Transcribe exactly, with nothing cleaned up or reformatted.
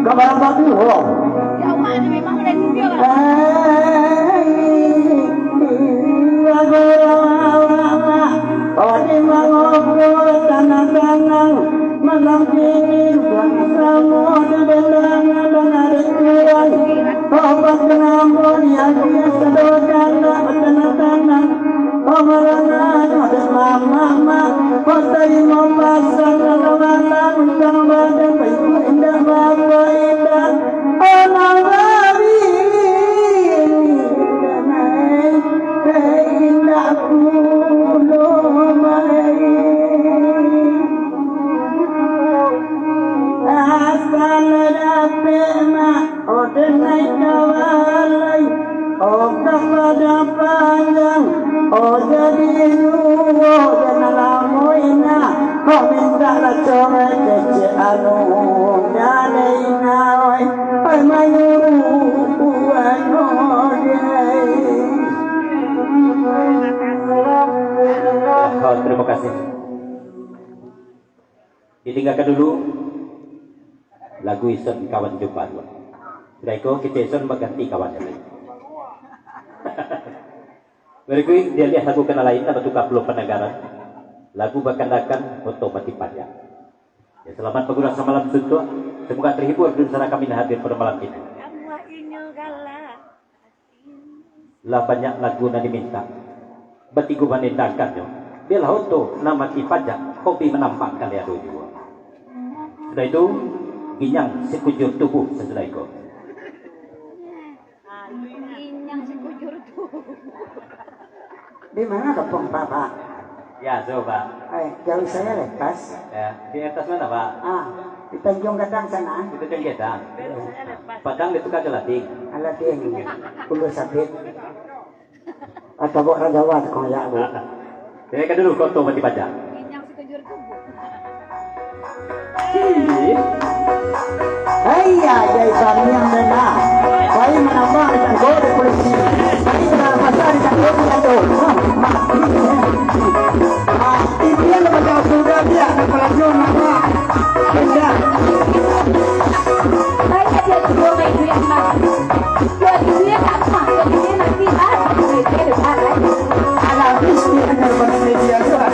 Kabar apa tu? Oh. Hei, lagu lama-lama, oh, di mangoko tanang-tanang, malam kini bukan samo di belakang dan ada tuan. Oh, pas kenambo di hati yang sedotan, tanang-tanang. Pamalangan, mama, mama, kau tarimo pasan, malam-malam, utang badan, baik indak, bapa indak, anak babi, indak naik, eh, indak pulo main. Asal dapek mak, oh, den naik ka balai. Oh, kapada panjang, oh, jadi duo, jangan lamo ina, oh, mintak lah corek kecek anu, jadi ina, oi, oi, manyuruh puan, oh, dia. Oh, terima kasih. Ditinggakan dulu lagu ison kawan jo paduan. Sudah iko, kito ison baganti kawan lai. Berikut dialiah lagu kana lain, lah batuka pulo pandangaran. Lagu bakandakan Oto Mati Pajak. Ya, selamat bagurau samalam suntuak. Semoga terhibur dunsanak kami nan hadir pada malam kini. Amuah inyo galak. Lah banyak lagu nan dimintak, batigo manindangkannyo. Bialah Oto nan mati pajak, hobi manampang kali ado juo. Sudah itu, ginyang sekujur tubuh sasudah iko. Ginyang sekujur tubuh. Di mana kampung Bapak? Ya, so, Pak. Eh, jauh saya lepas. Ya, di atas mana, Pak? Ah, di Tanjung Gadang sana. Di Tanjung Gadang. Padang ditukar ke lading. Ah, lading. Ulu sabit. Atau buat orang Jawa tu kau ya, Bu. Saya kan dulu kau tahu mati pajak. Haiya, jai samiang benda. Pai manambang di tangko di polisi. Pai manambang pasar di tangko di tangko. Mati. Ah, impian lepas jauh sudah dia, nak pelajur nama. Benda. Pai saja tu, pai duit, Mak. Dua duit tak, Mak. Dua duit nanti, Mak. Duit dia besar, kan? Alah, habis duit dengan pada media tu, ah.